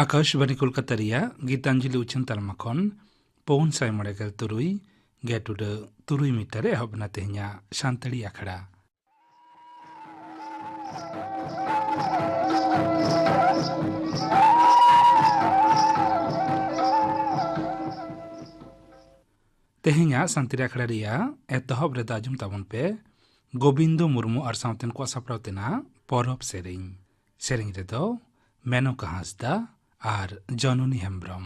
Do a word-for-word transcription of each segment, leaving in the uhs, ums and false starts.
ᱟᱠᱟᱥᱵᱟᱱᱤ ᱠᱳᱞᱠᱟᱛᱟ ᱨᱮᱭᱟᱜ ᱜᱤᱛᱟᱧᱡᱚᱞᱤ ᱩᱪᱷᱟᱹᱱ ᱛᱟᱞᱢᱟ ᱠᱷᱚᱱ ᱯᱩᱱ ᱥᱟᱭ ᱢᱚᱬᱮ ᱜᱮᱞ ᱛᱩᱨᱩᱭ ᱜᱮᱴ ᱩᱰᱟᱹ ᱛᱩᱨᱩᱭ ᱢᱤᱴᱟᱨ ᱨᱮ ᱮᱦᱚᱵ ᱮᱱᱟ ᱛᱮᱦᱮᱧᱟᱜ ᱥᱟᱱᱛᱟᱲᱤ ᱟᱠᱷᱲᱟ᱾ ᱛᱮᱦᱮᱧᱟᱜ ᱥᱟᱱᱛᱟᱲᱤ ᱟᱠᱷᱲᱟ ᱨᱮᱭᱟᱜ ᱮᱛᱚᱦᱚᱵ ᱨᱮᱫᱚ ᱟᱸᱡᱚᱢ ᱛᱟᱵᱚᱱ ᱯᱮ ᱜᱳᱵᱤᱱᱫᱚ ᱢᱩᱨᱢᱩ ᱟᱨ ᱥᱟᱶᱛᱮᱱ ᱠᱚᱣᱟᱜ ᱥᱟᱯᱲᱟᱣ ᱛᱮᱱᱟᱜ ᱯᱚᱨᱚᱵᱽ ᱥᱮᱨᱮᱧ᱾ ᱥᱮᱨᱮᱧ ᱨᱮᱫᱚ ᱢᱮᱱᱚᱠᱟ ᱦᱟᱸᱥᱫᱟ ᱟᱨ ᱡᱚᱱᱚᱱᱤ ᱦᱮᱢᱵᱽᱨᱚᱢ᱾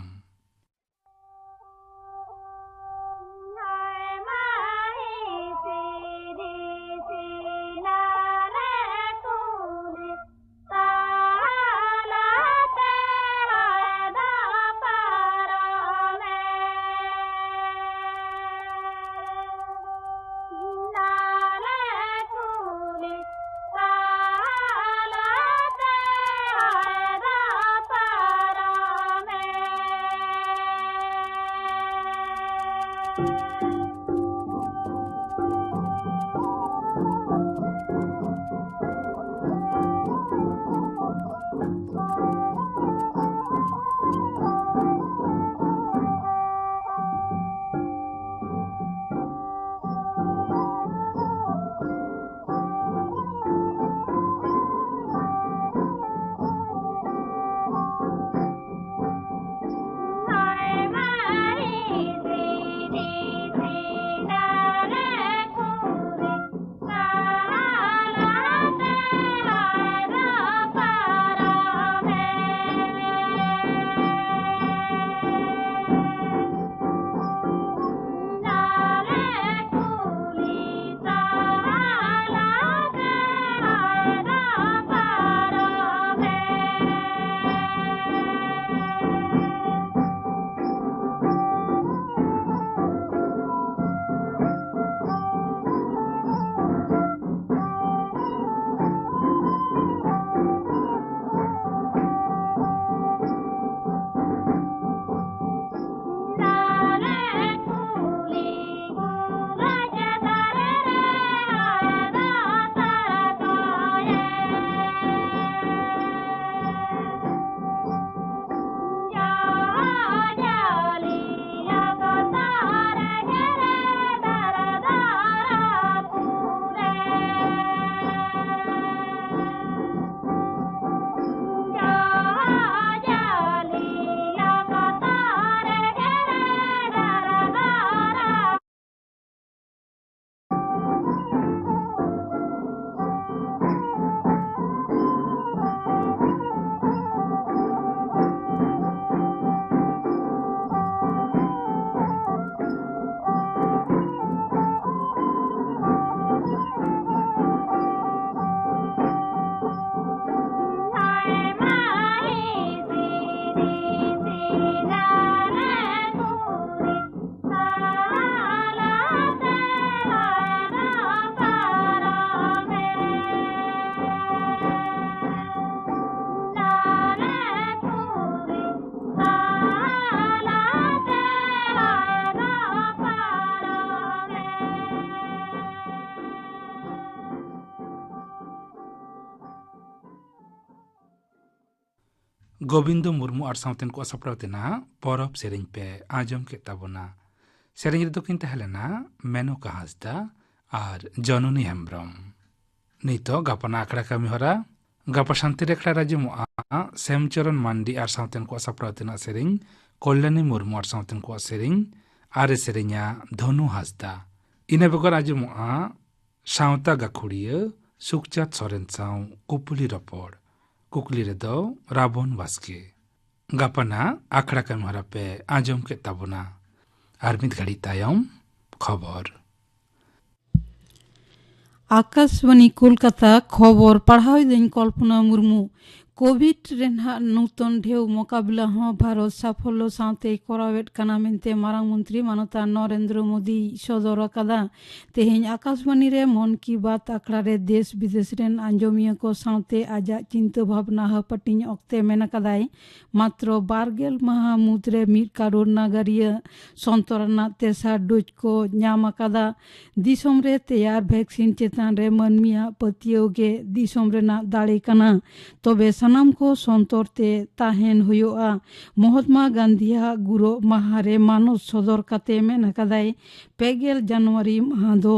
ᱜᱳᱵᱤᱱᱫᱚ ᱢᱩᱨᱢᱩ ᱟᱨ ᱥᱟᱶᱛᱮᱱ ᱠᱚᱣᱟᱜ ᱥᱟᱯᱲᱟᱣ ᱛᱮᱱᱟᱜ ᱯᱚᱨᱚᱵᱽ ᱥᱮᱨᱮᱧ ᱯᱮ ᱟᱸᱡᱚᱢ ᱠᱮᱫ ᱛᱟᱵᱚᱱᱟ᱾ ᱥᱮᱨᱮᱧ ᱨᱮᱫᱚ ᱠᱤᱱ ᱛᱟᱦᱮᱸ ᱞᱮᱱᱟ ᱢᱮᱱᱚᱠᱟ ᱦᱟᱸᱥᱫᱟ ᱟᱨ ᱡᱚᱱᱚᱱᱤ ᱦᱮᱢᱵᱽᱨᱚᱢ᱾ ᱱᱤᱛᱚᱜ ᱜᱟᱯᱟᱱᱟᱜ ᱟᱠᱷᱲᱟ ᱠᱟᱹᱢᱤ ᱦᱚᱨᱟ᱾ ᱜᱟᱯᱟ ᱥᱟᱱᱛᱤ ᱨᱮ ᱟᱠᱷᱲᱟ ᱨᱮ ᱟᱸᱡᱚᱢᱚᱜᱼᱟ ᱥᱮᱢᱪᱚᱨᱚᱱ ᱢᱟᱱᱰᱤ ᱟᱨ ᱥᱟᱶᱛᱮᱱ ᱠᱚᱣᱟᱜ ᱥᱟᱯᱲᱟᱣ ᱛᱮᱱᱟᱜ ᱥᱮᱨᱮᱧ, ᱠᱚᱞᱭᱟᱱᱤ ᱢᱩᱨᱢᱩ ᱟᱨ ᱥᱟᱶᱛᱮᱱ ᱠᱚᱣᱟᱜ ᱥᱮᱨᱮᱧ, ᱟᱨᱮ ᱥᱮᱨᱮᱧᱟ ᱫᱷᱚᱱᱩ ᱦᱟᱸᱥᱫᱟ᱾ ᱤᱱᱟᱹ ᱵᱮᱜᱚᱨ ᱟᱸᱡᱚᱢᱚᱜᱼᱟ ᱥᱟᱶᱛᱟ ᱜᱟᱹᱠᱷᱩᱲᱤᱭᱟᱹ ᱥᱩᱠᱪᱟᱸᱫᱽ ᱥᱚᱨᱮᱱ ᱥᱟᱶ ᱠᱩᱯᱩᱞᱤ ᱨᱚᱯᱚᱲ᱾ ᱠᱩᱠᱞᱤ ᱨᱮᱫᱚ ᱨᱟᱵᱚᱱ ᱵᱟᱥᱠᱮ᱾ ᱜᱟᱯᱟᱱᱟᱜ ᱟᱠᱷᱲᱟ ᱠᱟᱹᱢᱤ ᱦᱚᱨᱟ ᱯᱮ ᱟᱸᱡᱚᱢ ᱠᱮᱫ ᱛᱟᱵᱚᱱᱟ᱾ ᱟᱨ ᱢᱤᱫ ᱜᱷᱟᱹᱲᱤᱡ ᱛᱟᱭᱚᱢ ᱠᱷᱚᱵᱚᱨ᱾ ᱟᱠᱟᱥᱵᱟᱱᱤ ᱠᱳᱞᱠᱟᱛᱟ, ᱠᱷᱚᱵᱚᱨ ᱯᱟᱲᱦᱟᱣ ᱮᱫᱟᱹᱧ ᱠᱚᱞᱯᱚᱱᱟ ᱢᱩᱨᱢᱩ᱾ ᱠᱳᱵᱷᱤᱰ ᱨᱮᱱᱟᱜ ᱱᱩᱛᱚᱱ ᱰᱷᱮᱣ ᱢᱚᱠᱟᱵᱤᱞᱟ ᱦᱚᱸ ᱵᱷᱟᱨᱚᱛ ᱥᱟᱯᱷᱚᱞᱞᱚ ᱥᱟᱶᱛᱮᱭ ᱠᱚᱨᱟᱣᱮᱫ ᱠᱟᱱᱟ ᱢᱮᱱᱛᱮ ᱢᱟᱨᱟᱝ ᱢᱚᱱᱛᱨᱤ ᱢᱟᱱᱚᱛᱟᱱ ᱱᱚᱨᱮᱱᱫᱨᱚ ᱢᱳᱫᱤᱭ ᱥᱚᱫᱚᱨ ᱟᱠᱟᱫᱟ᱾ ᱛᱮᱦᱮᱧ ᱟᱠᱟᱥᱵᱟᱱᱤ ᱨᱮ ᱢᱚᱱ ᱠᱤ ᱵᱟᱛ ᱟᱠᱷᱲᱟ ᱨᱮ ᱫᱮᱥ ᱵᱤᱫᱮᱥ ᱨᱮᱱ ᱟᱸᱡᱚᱢᱤᱭᱟᱹ ᱠᱚ ᱥᱟᱶᱛᱮ ᱟᱡᱟᱜ ᱪᱤᱱᱛᱟᱹ ᱵᱷᱟᱵᱽᱱᱟ ᱦᱟᱹᱯᱟᱹᱴᱤᱧ ᱚᱠᱛᱮ ᱢᱮᱱ ᱟᱠᱟᱫᱟᱭ, ᱢᱟᱛᱨᱚ ᱵᱟᱨ ᱜᱮᱞ ᱢᱟᱦᱟ ᱢᱩᱫᱽᱨᱮ ᱢᱤᱫ ᱠᱟᱨᱳᱲ ᱱᱟᱜᱟᱨᱤᱭᱟᱹ ᱥᱚᱱᱛᱚᱨ ᱟᱱᱟᱜ ᱛᱮᱥᱟᱨ ᱰᱳᱡᱽ ᱠᱚ ᱧᱟᱢ ᱟᱠᱟᱫᱟ᱾ ᱫᱤᱥᱚᱢ ᱨᱮ ᱛᱮᱭᱟᱨ ᱵᱷᱮᱠᱥᱤᱱ ᱪᱮᱛᱟᱱ ᱨᱮ ᱢᱟᱹᱱᱢᱤᱭᱟᱜ ᱯᱟᱹᱛᱭᱟᱹᱣ ᱜᱮ ᱫᱤᱥᱚᱢ ᱨᱮᱱᱟᱜ ᱫᱟᱲᱮ ᱠᱟᱱᱟ᱾ ᱛᱚᱵᱮ ᱥᱟᱱᱟᱢ ᱠᱚ ᱥᱚᱱᱛᱚᱨ ᱛᱮ ᱛᱟᱦᱮᱱ ᱦᱩᱭᱩᱜᱼᱟ᱾ ᱢᱚᱦᱟᱛᱢᱟ ᱜᱟᱱᱫᱷᱤᱭᱟᱜ ᱜᱩᱨᱚᱜ ᱢᱟᱦᱟ ᱨᱮ ᱢᱟᱱᱚᱛ ᱥᱚᱫᱚᱨ ᱠᱟᱛᱮ ᱢᱮᱱ ᱟᱠᱟᱫᱟᱭ, ᱯᱮ ᱜᱮᱞ ᱡᱟᱱᱩᱣᱟᱨᱤ ᱢᱟᱦᱟ ᱫᱚ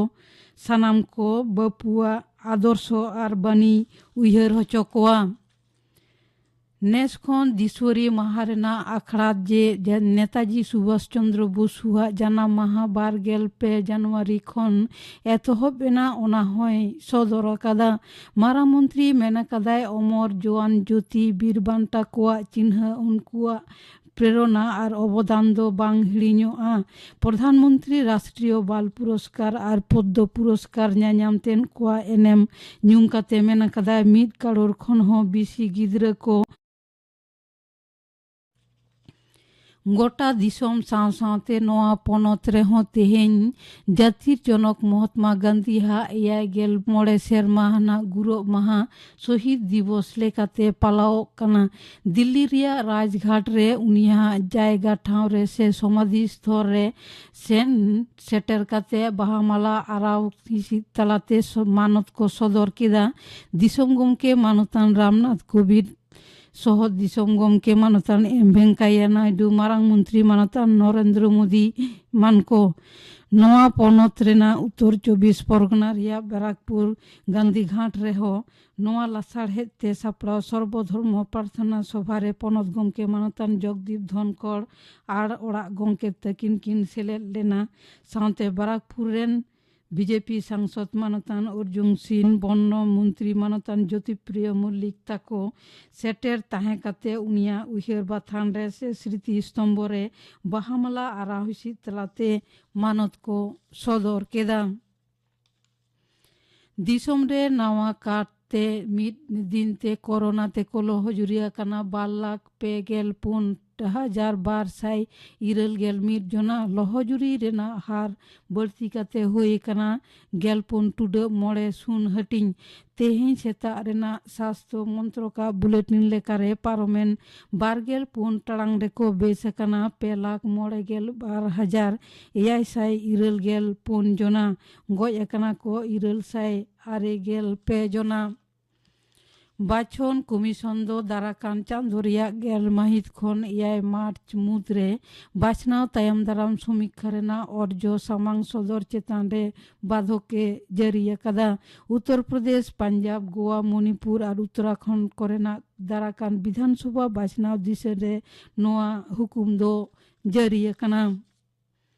ᱥᱟᱱᱟᱢ ᱠᱚ ᱵᱟᱹᱯᱩᱣᱟᱜ ᱟᱫᱚᱨᱥᱚ ᱟᱨ ᱵᱟᱹᱱᱤ ᱩᱭᱦᱟᱹᱨ ᱦᱚᱪᱚ ᱠᱚᱣᱟ᱾ ᱱᱮᱥ ᱠᱷᱚᱱ ᱫᱤᱥᱣᱟᱹᱨᱤ ᱢᱟᱦᱟ ᱨᱮᱱᱟᱜ ᱟᱠᱷᱲᱟ ᱡᱮ ᱡᱮ ᱱᱮᱛᱟᱡᱤ ᱥᱩᱵᱷᱟᱥ ᱪᱚᱱᱫᱨᱚ ᱵᱚᱥᱩᱣᱟᱜ ᱡᱟᱱᱟᱢ ᱢᱟᱦᱟ ᱵᱟᱨ ᱜᱮᱞ ᱯᱮ ᱡᱟᱱᱩᱣᱟᱨᱤ ᱠᱷᱚᱱ ᱮᱛᱚᱦᱚᱵ ᱮᱱᱟ, ᱚᱱᱟ ᱦᱚᱸᱭ ᱥᱚᱫᱚᱨ ᱟᱠᱟᱫᱟ᱾ ᱢᱟᱨᱟᱝ ᱢᱚᱱᱛᱨᱤ ᱢᱮᱱ ᱟᱠᱟᱫᱟᱭ, ᱚᱢᱚᱨ ᱡᱳᱣᱟᱱ ᱡᱳᱛᱤ ᱵᱤᱨ ᱵᱟᱱᱴᱟ ᱠᱚᱣᱟᱜ ᱪᱤᱱᱦᱟᱹ ᱩᱱᱠᱩᱣᱟᱜ ᱯᱨᱮᱨᱚᱱᱟ ᱟᱨ ᱚᱵᱚᱫᱟᱱ ᱫᱚ ᱵᱟᱝ ᱦᱤᱲᱤᱧᱚᱜᱼᱟ᱾ ᱯᱨᱚᱫᱷᱟᱱ ᱢᱚᱱᱛᱨᱤ ᱨᱟᱥᱴᱨᱤᱭᱚ ᱵᱟᱞ ᱯᱩᱨᱚᱥᱠᱟᱨ ᱟᱨ ᱯᱚᱫᱽᱫᱚ ᱯᱩᱨᱚᱥᱠᱟᱨ ᱧᱟᱧᱟᱢ ᱛᱮᱱ ᱠᱚᱣᱟᱜ ᱮᱱᱮᱢ ᱧᱩᱢ ᱠᱟᱛᱮ ᱢᱮᱱ ᱟᱠᱟᱫᱟᱭ, ᱢᱤᱫ ᱠᱟᱨᱳᱲ ᱠᱷᱚᱱ ᱦᱚᱸ ᱵᱤᱥᱤ ᱜᱤᱫᱽᱨᱟᱹ ᱠᱚ ᱜᱚᱴᱟ ᱫᱤᱥᱚᱢ ᱥᱟᱶ ᱥᱟᱶᱛᱮ ᱱᱚᱣᱟ ᱯᱚᱱᱚᱛ ᱨᱮᱦᱚᱸ ᱛᱮᱦᱮᱧ ᱡᱟᱹᱛᱤᱨ ᱡᱚᱱᱚᱠ ᱢᱚᱦᱟᱛᱢᱟ ᱜᱟᱱᱫᱷᱤᱭᱟᱜ ᱮᱭᱟᱭ ᱜᱮᱞ ᱢᱚᱬᱮ ᱥᱮᱨᱢᱟ ᱟᱱᱟᱜ ᱜᱩᱨᱚᱜ ᱢᱟᱦᱟ ᱥᱚᱦᱤᱫ ᱫᱤᱵᱚᱥ ᱞᱮᱠᱟᱛᱮ ᱯᱟᱞᱟᱣᱚᱜ ᱠᱟᱱᱟ᱾ ᱫᱤᱞᱞᱤ ᱨᱮᱭᱟᱜ ᱨᱟᱡᱽᱜᱷᱟᱴ ᱨᱮ ᱩᱱᱤᱭᱟᱜ ᱡᱟᱭᱜᱟ ᱴᱷᱟᱶ ᱨᱮ ᱥᱮ ᱥᱚᱢᱟᱫᱷᱤ ᱥᱛᱷᱚᱞ ᱨᱮ ᱥᱮᱱ ᱥᱮᱴᱮᱨ ᱠᱟᱛᱮ ᱵᱟᱦᱟ ᱢᱟᱞᱟ ᱟᱨᱟᱣ ᱦᱤᱥᱤᱫ ᱛᱟᱞᱟᱛᱮ ᱥᱚ-, ᱢᱟᱱᱚᱛ ᱠᱚ ᱥᱚᱫᱚᱨ ᱠᱮᱫᱟ᱾ ᱫᱤᱥᱚᱢ ᱜᱚᱢᱠᱮ ᱢᱟᱱᱚᱛᱟᱱ ᱨᱟᱢᱱᱟᱛᱷ ᱠᱳᱵᱤᱫ ᱥᱚᱦᱚᱫ ᱫᱤᱥᱚᱢ ᱜᱚᱢᱠᱮ ᱢᱟᱱᱚᱛᱟᱱ ᱮᱢ ᱵᱷᱮᱝᱠᱟᱭᱟ ᱱᱟᱭᱰᱩ, ᱢᱟᱨᱟᱝ ᱢᱚᱱᱛᱨᱤ ᱢᱟᱱᱚᱛᱟᱱ ᱱᱚᱨᱮᱱᱫᱨᱚ ᱢᱳᱫᱤ ᱮᱢᱟᱱ ᱠᱚ᱾ ᱱᱚᱣᱟ ᱯᱚᱱᱚᱛ ᱨᱮᱱᱟᱜ ᱩᱛᱛᱚᱨ ᱪᱚᱵᱵᱤᱥ ᱯᱚᱨᱜᱚᱱᱟ ᱨᱮᱭᱟᱜ ᱵᱮᱨᱟᱠᱯᱩᱨ ᱜᱟᱱᱫᱷᱤᱜᱷᱟᱴ ᱨᱮᱦᱚᱸ ᱱᱚᱣᱟ ᱞᱟᱥᱟᱲᱦᱮᱫ ᱛᱮ ᱥᱟᱯᱲᱟᱣ ᱥᱚᱨᱵᱚ ᱫᱷᱚᱨᱢᱚ ᱯᱨᱟᱨᱛᱷᱚᱱᱟ ᱥᱚᱵᱷᱟ ᱨᱮ ᱯᱚᱱᱚᱛ ᱜᱚᱢᱠᱮ ᱢᱟᱱᱚᱛᱟᱱ ᱡᱚᱜᱽᱫᱤᱯ ᱫᱷᱚᱱᱠᱚᱲ ᱟᱨ ᱚᱲᱟᱜ ᱜᱚᱢᱠᱮ ᱛᱟᱹᱠᱤᱱ ᱠᱤᱱ ᱥᱮᱞᱮᱫ ᱞᱮᱱᱟ᱾ ᱥᱟᱶᱛᱮ ᱵᱟᱨᱟᱠᱯᱩᱨ ᱨᱮᱱ ᱵᱤᱡᱮᱯᱤ ᱥᱟᱝᱥᱚᱫ ᱢᱟᱱᱚᱛᱟᱱ ᱚᱨᱡᱩᱱ ᱥᱤᱱ, ᱵᱚᱱᱱᱚ ᱢᱚᱱᱛᱨᱤ ᱢᱟᱱᱚᱛᱟᱱ ᱡᱳᱛᱤᱯᱨᱤᱭᱚ ᱢᱚᱞᱞᱤᱠ ᱛᱟᱠᱚ ᱥᱮᱴᱮᱨ ᱛᱟᱦᱮᱸ ᱠᱟᱛᱮ ᱩᱱᱤᱭᱟᱜ ᱩᱭᱦᱟᱹᱨ ᱵᱟᱛᱷᱟᱱ ᱨᱮ ᱥᱮ ᱥᱨᱤᱛᱤ ᱥᱛᱚᱢᱵᱚ ᱨᱮ ᱵᱟᱦᱟ ᱢᱟᱞᱟ ᱟᱨᱟᱣ ᱦᱤᱥᱤᱫ ᱛᱟᱞᱟᱛᱮ ᱢᱟᱱᱚᱛ ᱠᱚ ᱥᱚᱫᱚᱨ ᱠᱮᱫᱟ᱾ ᱫᱤᱥᱚᱢ ᱨᱮ ᱱᱟᱣᱟ ᱠᱟᱨᱛᱮ ᱢᱤᱫ ᱫᱤᱱ ᱛᱮ ᱠᱳᱨᱳᱱᱟ ᱛᱮᱠᱚ ᱞᱚᱦᱚᱡᱩᱨᱤ ᱟᱠᱟᱱᱟ ᱵᱟᱨ ᱞᱟᱠᱷ ᱯᱮ ᱜᱮᱞ ᱯᱩᱱ ᱦᱟᱡᱟᱨ ᱵᱟᱨ ᱥᱟᱭ ᱤᱨᱟᱹᱞ ᱜᱮᱞ ᱢᱤᱫ ᱡᱚᱱᱟ᱾ ᱞᱚᱦᱚᱡᱩᱨᱤ ᱨᱮᱱᱟᱜ ᱦᱟᱨ ᱵᱟᱹᱲᱛᱤ ᱠᱟᱛᱮ ᱦᱩᱭ ᱟᱠᱟᱱᱟ ᱜᱮᱞ ᱯᱩᱱ ᱴᱩᱰᱟᱹᱜ ᱢᱚᱬᱮ ᱥᱩᱱ ᱦᱟᱹᱴᱤᱧ᱾ ᱛᱮᱦᱮᱧ ᱥᱮᱛᱟᱜ ᱨᱮᱱᱟᱜ ᱥᱟᱥᱛᱷᱚ ᱢᱚᱱᱛᱨᱚᱠᱟᱜ ᱵᱩᱞᱮᱴᱤᱱ ᱞᱮᱠᱟᱨᱮ ᱯᱟᱨᱚᱢᱮᱱ ᱵᱟᱨ ᱜᱮᱞ ᱯᱩᱱ ᱴᱟᱲᱟᱝ ᱨᱮᱠᱚ ᱵᱮᱥ ᱟᱠᱟᱱᱟ ᱯᱮ ᱞᱟᱠᱷ ᱢᱚᱬᱮ ᱜᱮᱞ ᱵᱟᱨ ᱦᱟᱡᱟᱨ ᱮᱭᱟᱭ ᱥᱟᱭ ᱤᱨᱟᱹᱞ ᱜᱮᱞ ᱯᱩᱱ ᱡᱚᱱᱟ᱾ ᱜᱚᱡ ᱟᱠᱟᱱᱟ ᱠᱚ ᱤᱨᱟᱹᱞ ᱥᱟᱭ ᱟᱨᱮ ᱜᱮᱞ ᱯᱮ ᱡᱚᱱᱟ᱾ ᱵᱟᱪᱷᱚᱱ ᱠᱚᱢᱤᱥᱚᱱ ᱫᱚ ᱫᱟᱨᱟᱠᱟᱱ ᱪᱟᱸᱫᱳ ᱨᱮᱭᱟᱜ ᱜᱮᱞ ᱢᱟᱹᱦᱤᱛ ᱠᱷᱚᱱ ᱮᱭᱟᱭ ᱢᱟᱨᱪ ᱢᱩᱫᱽᱨᱮ ᱵᱟᱪᱷᱱᱟᱣ ᱛᱟᱭᱚᱢ ᱫᱟᱨᱟᱢ ᱥᱚᱢᱤᱠᱠᱷᱟ ᱨᱮᱱᱟᱜ ᱚᱨᱡᱚ ᱥᱟᱢᱟᱝ ᱥᱚᱫᱚᱨ ᱪᱮᱛᱟᱱ ᱨᱮ ᱵᱟᱫᱷᱚᱠ ᱮ ᱡᱟᱹᱨᱤ ᱟᱠᱟᱫᱟ᱾ ᱩᱛᱛᱚᱨ ᱯᱨᱚᱫᱮᱥ, ᱯᱟᱧᱡᱟᱵᱽ, ᱜᱳᱣᱟ, ᱢᱚᱱᱤᱯᱩᱨ ᱟᱨ ᱩᱛᱛᱚᱨᱟᱠᱷᱚᱸᱰ ᱠᱚᱨᱮᱱᱟᱜ ᱫᱟᱨᱟᱠᱟᱱ ᱵᱤᱫᱷᱟᱱ ᱥᱚᱵᱷᱟ ᱵᱟᱪᱷᱱᱟᱣ ᱫᱤᱥᱟᱹ ᱨᱮ ᱱᱚᱣᱟ ᱦᱩᱠᱩᱢ ᱫᱚ ᱡᱟᱹᱨᱤ ᱟᱠᱟᱱᱟ᱾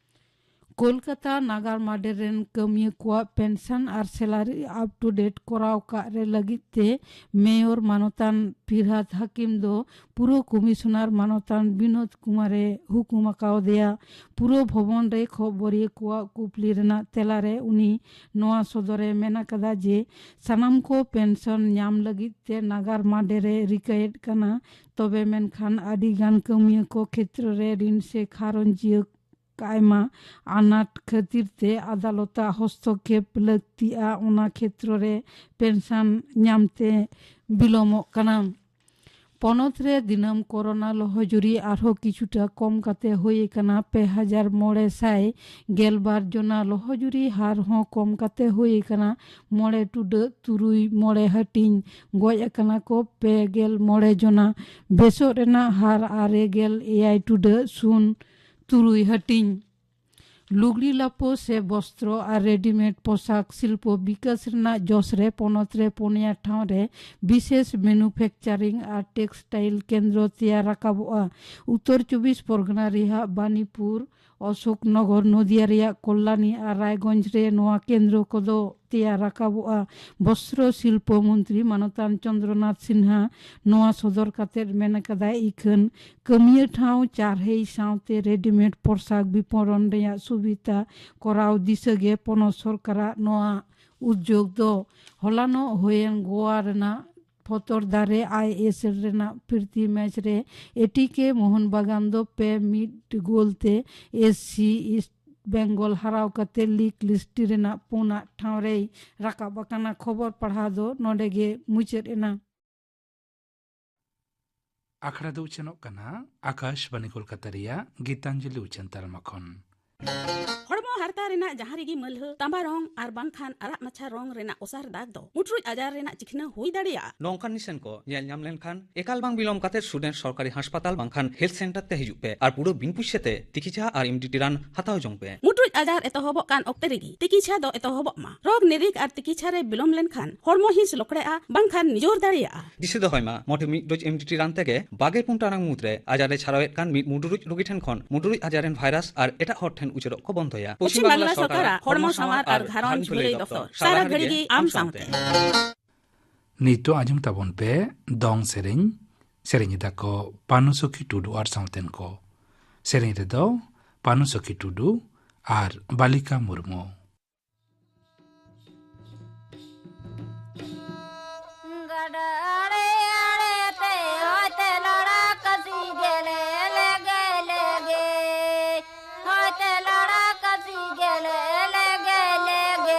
ᱠᱳᱞᱠᱟᱛᱟ ᱱᱟᱜᱟᱨ ᱢᱟᱰᱮᱨ ᱨᱮᱱ ᱠᱟᱹᱢᱤᱭᱟᱹ ᱠᱚᱣᱟᱜ pension R salary up to date ᱠᱚᱨᱟᱣ ᱠᱟᱜ ᱨᱮ ᱞᱟᱹᱜᱤᱫ ᱛᱮ ᱢᱮᱭᱚᱨ ᱢᱟᱱᱚᱛᱟᱱ ᱯᱷᱤᱨᱦᱟᱫ ᱦᱟᱠᱤᱢ ᱫᱚ ᱯᱩᱨᱚ ᱠᱚᱢᱤᱥᱚᱱᱟᱨ ᱢᱟᱱᱚᱛᱟᱱ ᱵᱤᱱᱳᱫ ᱠᱩᱢᱟᱨᱮ ᱦᱩᱠᱩᱢ ᱟᱠᱟᱣᱫᱮᱭᱟ᱾ ᱯᱩᱨᱚ ᱵᱷᱚᱵᱚᱱ ᱨᱮ ᱠᱷᱚᱵᱚᱨᱤᱭᱟᱹ ᱠᱚᱣᱟᱜ ᱠᱩᱯᱞᱤ ᱨᱮᱱᱟᱜ ᱛᱮᱞᱟᱨᱮ ᱩᱱᱤ ᱱᱚᱣᱟ ᱥᱚᱫᱚᱨᱮ ᱢᱮᱱ ᱟᱠᱟᱫᱟ ᱡᱮ ᱥᱟᱱᱟᱢ ᱠᱚ ᱯᱮᱱᱥᱚᱱ ᱧᱟᱢ ᱞᱟᱹᱜᱤᱫ ᱛᱮ ᱱᱟᱜᱟᱨ ᱢᱟᱰᱮᱨᱮ ᱨᱤᱠᱟᱹᱭᱮᱫ ᱠᱟᱱᱟ᱾ ᱛᱚᱵᱮ ᱢᱮᱱᱠᱷᱟᱱ ᱟᱹᱰᱤ ᱜᱟᱱ ᱠᱟᱹᱢᱤᱭᱟᱹ ᱠᱚ ᱠᱷᱮᱛᱨᱚ ᱨᱮ ᱨᱤᱱ ᱥᱮ ᱜᱷᱟᱨᱚᱸᱡᱽᱤᱭᱟᱹ ᱟᱭᱢᱟ ᱟᱱᱟᱴ ᱠᱷᱟᱹᱛᱤᱨ ᱛᱮ ᱟᱫᱟᱞᱚᱛᱟᱜ ᱦᱚᱥᱛᱚᱠᱷᱮᱯ ᱞᱟᱹᱠᱛᱤᱜᱼᱟ, ᱚᱱᱟ ᱠᱷᱮᱛᱨᱚ ᱨᱮ ᱯᱮᱱᱥᱚᱱ ᱧᱟᱢᱛᱮ ᱵᱤᱞᱚᱢᱚᱜ ᱠᱟᱱᱟ᱾ ᱯᱚᱱᱚᱛ ᱨᱮ ᱫᱤᱱᱟᱹᱢ ᱠᱚᱨᱳᱱᱟ ᱞᱚᱦᱚᱡᱩᱨᱤ ᱟᱨᱦᱚᱸ ᱠᱤᱪᱷᱩᱴᱟ ᱠᱚᱢ ᱠᱟᱛᱮ ᱦᱩᱭ ᱟᱠᱟᱱᱟ ᱯᱮ ᱦᱟᱡᱟᱨ ᱢᱚᱬᱮ ᱥᱟᱭ ᱜᱮᱞ ᱵᱟᱨ ᱡᱚᱱᱟ᱾ ᱞᱚᱦᱚᱡᱩᱨᱤ ᱦᱟᱨ ᱦᱚᱸ ᱠᱚᱢ ᱠᱟᱛᱮ ᱦᱩᱭ ᱟᱠᱟᱱᱟ ᱢᱚᱬᱮ ᱴᱩᱰᱟᱹᱜ ᱛᱩᱨᱩᱭ ᱢᱚᱬᱮ ᱦᱟᱹᱴᱤᱧ᱾ ᱜᱚᱡ ᱟᱠᱟᱱᱟ ᱠᱚ ᱯᱮ ᱜᱮᱞ ᱢᱚᱬᱮ ᱡᱚᱱᱟ᱾ ᱵᱮᱥᱚᱜ ᱨᱮᱱᱟᱜ ᱦᱟᱨ ᱟᱨᱮ ᱜᱮᱞ ᱮᱭᱟᱭ ᱴᱩᱰᱟᱹᱜ ᱥᱩᱱ ᱛᱩᱨᱩᱭ ᱦᱟᱹᱴᱤᱧ᱾ ᱞᱩᱜᱽᱲᱤ ᱞᱟᱯᱚ ᱥᱮ ᱵᱚᱥᱛᱨᱚ ᱟᱨ ᱨᱮᱰᱤᱢᱮᱰ ᱯᱳᱥᱟᱠ ᱥᱤᱞᱯᱚ ᱵᱤᱠᱟᱥ ᱨᱮᱱᱟᱜ ᱡᱚᱥ ᱨᱮ ᱯᱚᱱᱚᱛ ᱨᱮ ᱯᱩᱱᱭᱟ ᱴᱷᱟᱶ ᱨᱮ ᱵᱤᱥᱮᱥ ᱢᱮᱱᱩᱯᱷᱮᱠᱪᱟᱨᱤᱝ ᱟᱨ ᱴᱮᱠᱥᱴᱟᱭᱤᱞ ᱠᱮᱱᱫᱨᱚ ᱛᱮᱭᱟᱨ ᱨᱟᱠᱟᱵᱚᱜᱼᱟ᱾ ᱩᱛᱛᱚᱨ ᱪᱚᱵᱵᱤᱥ ᱯᱚᱨᱜᱚᱱᱟ ᱨᱮᱭᱟᱜ ᱵᱟᱱᱤᱯᱩᱨ, ᱚᱥᱳᱠ ᱱᱚᱜᱚᱨ, ᱱᱚᱫᱤᱭᱟ ᱨᱮᱭᱟᱜ ᱠᱚᱞᱞᱟᱱᱤ ᱟᱨ ᱨᱟᱭᱜᱚᱸᱡᱽ ᱨᱮ ᱱᱚᱣᱟ ᱠᱮᱱᱫᱨᱚ ᱠᱚᱫᱚ ᱛᱮᱭᱟᱨ ᱨᱟᱠᱟᱵᱚᱜᱼᱟ᱾ ᱵᱚᱥᱛᱨᱚ ᱥᱤᱞᱯᱚ ᱢᱚᱱᱛᱨᱤ ᱢᱟᱱᱚᱛᱟᱱ ᱪᱚᱱᱫᱨᱚᱱᱟᱛᱷ ᱥᱤᱱᱦᱟ ᱱᱚᱣᱟ ᱥᱚᱫᱚᱨ ᱠᱟᱛᱮ ᱢᱮᱱ ᱟᱠᱟᱫᱟᱭ, ᱤᱠᱷᱟᱹᱱ ᱠᱟᱹᱢᱤᱭᱟᱹ ᱴᱷᱟᱶ ᱪᱟᱨᱦᱟᱹᱭ ᱥᱟᱶᱛᱮ ᱨᱮᱰᱤᱢᱮᱰ ᱯᱳᱥᱟᱠ ᱵᱤᱯᱚᱬᱚᱱ ᱨᱮᱭᱟᱜ ᱥᱩᱵᱤᱫᱷᱟ ᱠᱚᱨᱟᱣ ᱫᱤᱥᱟᱹ ᱜᱮ ᱯᱚᱱᱚᱛ ᱥᱚᱨᱠᱟᱨᱟᱜ ᱱᱚᱣᱟ ᱩᱫᱽᱡᱳᱜᱽ ᱫᱚ᱾ ᱦᱚᱞᱟᱱᱚᱜ ᱦᱩᱭᱮᱱ ᱜᱳᱣᱟ ᱨᱮᱱᱟᱜ ᱯᱷᱚᱛᱚᱨ ᱫᱟᱨᱮ ᱟᱭ ᱮᱥ ᱨᱮᱱᱟᱜ ᱯᱨᱤᱛᱤ ᱢᱮᱪ ᱨᱮ ᱮ ᱴᱤ ᱠᱮ ᱢᱳᱦᱚᱱ ᱵᱟᱜᱟᱱ ᱫᱚ ᱯᱮ ᱢᱤᱫ ᱜᱳᱞ ᱛᱮ ᱮᱥ ᱥᱤ ᱤᱥᱴ ᱵᱮᱝᱜᱚᱞ ᱦᱟᱨᱟᱣ ᱠᱟᱛᱮ ᱞᱤᱜᱽ ᱞᱤᱥᱴ ᱨᱮᱱᱟᱜ ᱯᱩᱱᱟᱜ ᱴᱷᱟᱶ ᱨᱮᱭ ᱨᱟᱠᱟᱵ ᱟᱠᱟᱱᱟ᱾ ᱠᱷᱚᱵᱚᱨ ᱯᱟᱲᱦᱟᱣ ᱫᱚ ᱱᱚᱰᱮ ᱜᱮ ᱢᱩᱪᱟᱹᱫ ᱮᱱᱟ᱾ ᱟᱠᱷᱲᱟ ᱫᱚ ᱩᱪᱷᱟᱹᱱᱚᱜ ᱠᱟᱱᱟ ᱟᱠᱟᱥᱵᱟᱱᱤ ᱠᱳᱞᱠᱟᱛᱟ ᱨᱮᱭᱟᱜ ᱜᱤᱛᱟᱧᱡᱚᱞᱤ ᱩᱪᱷᱟᱹᱱ ᱛᱟᱞᱢᱟ ᱠᱷᱚᱱ᱾ ᱦᱚᱲᱢᱚ ᱦᱟᱨᱛᱟ ᱨᱮᱱᱟᱜ ᱡᱟᱦᱟᱸ ᱨᱮᱜᱮ ᱢᱟᱹᱞᱦᱟᱹ, ᱛᱟᱢᱵᱟ ᱨᱚᱝ ᱟᱨ ᱵᱟᱝᱠᱷᱟᱱ ᱟᱨᱟᱜ ᱢᱟᱪᱷᱟ ᱨᱚᱝ ᱨᱮᱱᱟᱜ ᱚᱥᱟᱨ ᱫᱟᱜᱽ ᱫᱚ ᱢᱩᱴᱨᱩᱡ ᱟᱡᱟᱨ ᱨᱮᱱᱟᱜ ᱪᱤᱠᱷᱱᱟᱹ ᱦᱩᱭ ᱫᱟᱲᱮᱭᱟᱜᱼᱟ᱾ ᱱᱚᱝᱠᱟᱱ ᱱᱤᱥᱟᱹᱱ ᱠᱚ ᱧᱮᱞ ᱧᱟᱢ ᱞᱮᱱᱠᱷᱟᱱ ᱮᱠᱟᱞ ᱵᱟᱝ ᱵᱤᱞᱚᱢ ᱠᱟᱛᱮ ᱥᱩᱨ ᱨᱮᱱ ᱥᱚᱨᱠᱟᱨᱤ ᱦᱟᱥᱯᱟᱛᱟᱞ ᱵᱟᱝᱠᱷᱟᱱ ᱦᱮᱞᱛᱷ ᱥᱮᱱᱴᱟᱨ ᱛᱮ ᱦᱤᱡᱩᱜ ᱯᱮ ᱟᱨ ᱯᱩᱨᱟᱹ ᱵᱤᱱ ᱯᱩᱭᱥᱟᱹ ᱛᱮ ᱛᱤᱠᱤᱪᱷᱟ ᱟᱨ ᱮᱢ ᱰᱤ ᱴᱤ ᱨᱟᱱ ᱦᱟᱛᱟᱣ ᱡᱚᱝ ᱯᱮ᱾ ᱢᱩᱴᱨᱩᱡ ᱟᱡᱟᱨ ᱮᱛᱚᱦᱚᱵᱚᱜ ᱠᱟᱱ ᱚᱠᱛᱮ ᱨᱮᱜᱮ ᱛᱤᱠᱤᱪᱷᱟ ᱫᱚ ᱮᱛᱚᱦᱚᱵᱚᱜ ᱢᱟ᱾ ᱨᱳᱜᱽ ᱱᱤᱨᱤᱠ ᱟᱨ ᱛᱤᱠᱤᱪᱷᱟ ᱨᱮ ᱵᱤᱞᱚᱢ ᱞᱮᱱᱠᱷᱟᱱ ᱦᱚᱲᱢᱚ ᱦᱤᱸᱥ ᱞᱚᱠᱲᱮᱜᱼᱟ ᱵᱟᱝᱠᱷᱟᱱ ᱱᱤᱡᱚᱨ ᱫᱟᱲᱮᱭᱟᱜᱼᱟ᱾ ᱫᱤᱥᱟᱹ ᱫᱚᱦᱚᱭ ᱢᱟ, ᱢᱚᱴᱷᱮ ᱢᱤᱫ ᱰᱳᱡᱽ ᱮᱢ ᱰᱤ ᱴᱤ ᱨᱟᱱ ᱛᱮᱜᱮ ᱵᱟᱜᱮ ᱯᱩᱱ ᱴᱟᱲᱟᱝ ᱢᱩᱫᱽ ᱨᱮ ᱟᱡᱟᱨ ᱮ ᱪᱷᱟᱨᱟᱣᱮᱫ ᱠᱟᱱ ᱢᱤᱫ ᱢᱩᱰᱨᱩᱡ ᱨᱳᱜᱤ ᱴᱷᱮᱱ ᱠᱷᱚᱱ ᱢᱩᱰᱨᱩᱡ ᱟᱡᱟᱨ ᱨᱮᱱ ᱵᱷᱟᱭᱨᱟᱥ ᱟᱨ ᱮᱴᱟᱜ ᱦᱚᱲ ᱴᱷᱮᱱ ᱩᱪᱟᱹᱲᱚᱜ ᱠᱚ ᱵᱚᱱᱫᱚᱭᱟ᱾ ᱯᱚᱪᱷᱤᱢ ᱵᱟᱝᱞᱟ ᱥᱚᱨᱠᱟᱨᱟᱜ ᱦᱚᱲᱢᱚ ᱥᱟᱶᱟᱨ ᱟᱨ ᱜᱷᱟᱨᱚᱸᱡᱽ ᱵᱷᱟᱹᱞᱟᱹᱭ ᱫᱚᱯᱛᱚᱨ, ᱥᱟᱨᱟ ᱜᱷᱟᱹᱲᱤ ᱜᱮ ᱟᱢ ᱥᱟᱶᱛᱮ᱾ ᱱᱤᱛᱚᱜ ᱟᱸᱡᱚᱢ ᱛᱟᱵᱚᱱ ᱯᱮ ᱫᱚᱝ ᱥᱮᱨᱮᱧ, ᱥᱮᱨᱮᱧ ᱮᱫᱟ ᱠᱚ ᱯᱟᱱᱩ ᱥᱚᱠᱷᱤ ᱴᱩᱰᱩ ᱟᱨ ᱥᱟᱶᱛᱮᱱ ᱠᱚ᱾ ᱥᱮᱨᱮᱧ ᱨᱮᱫᱚ ᱯᱟᱱᱩ ᱥᱚᱠᱷᱤ ᱴᱩᱰᱩ ᱟᱨ ᱵᱟᱞᱤᱠᱟ ᱢᱩᱨᱢᱩ᱾ ᱜᱟᱰᱟ ᱟᱲᱮ ᱟᱲᱮ ᱛᱮ ᱦᱚᱭᱛᱮ ᱞᱟᱲᱟ ᱠᱟᱹᱥᱤ ᱜᱮᱞᱮ ᱞᱮᱜᱮ ᱞᱮᱜᱮ, ᱦᱚᱭᱛᱮ ᱞᱟᱲᱟ ᱠᱟᱹᱥᱤ ᱜᱮᱞᱮ ᱞᱮᱜᱮ ᱞᱮᱜᱮ᱾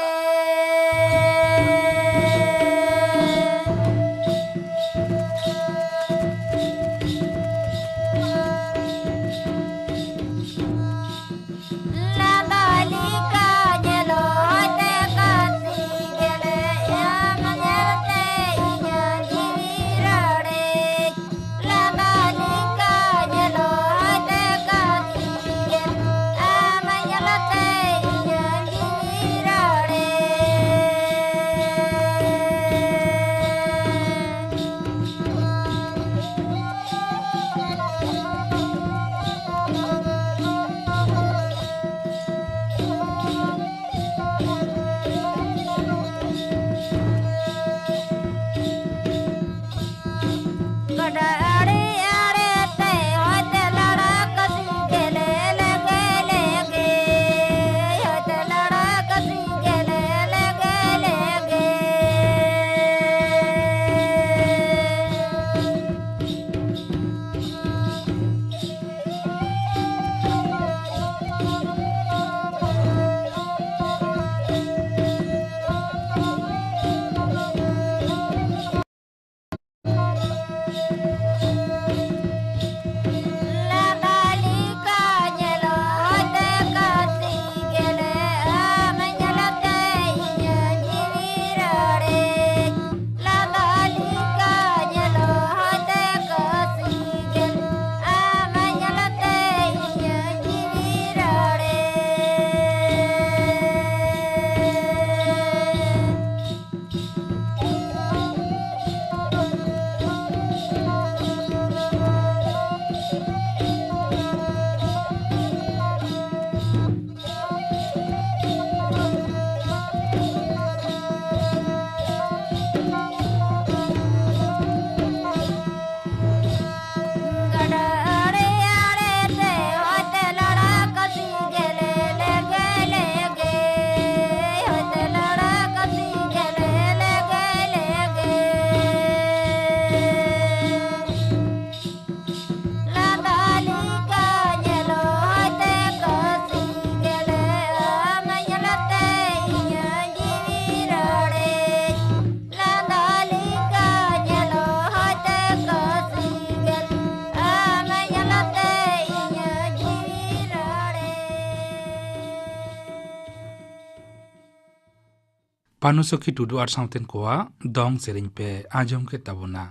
ᱯᱟᱱᱩ ᱥᱚᱠᱷᱤ ᱴᱩᱰᱩ ᱟᱨ ᱥᱟᱶᱛᱮᱱ ᱠᱚᱣᱟᱜ ᱫᱚᱝ ᱥᱮᱨᱮᱧ ᱯᱮ ᱟᱸᱡᱚᱢ ᱠᱮᱫ ᱛᱟᱵᱚᱱᱟ᱾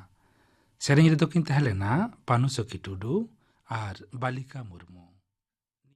ᱥᱮᱨᱮᱧ ᱨᱮᱫᱚ ᱠᱤᱱ ᱛᱟᱦᱮᱸ ᱞᱮᱱᱟ ᱯᱟᱱᱩ ᱥᱚᱠᱷᱤ ᱴᱩᱰᱩ ᱟᱨ ᱵᱟᱞᱤᱠᱟ ᱢᱩᱨᱢᱩ᱾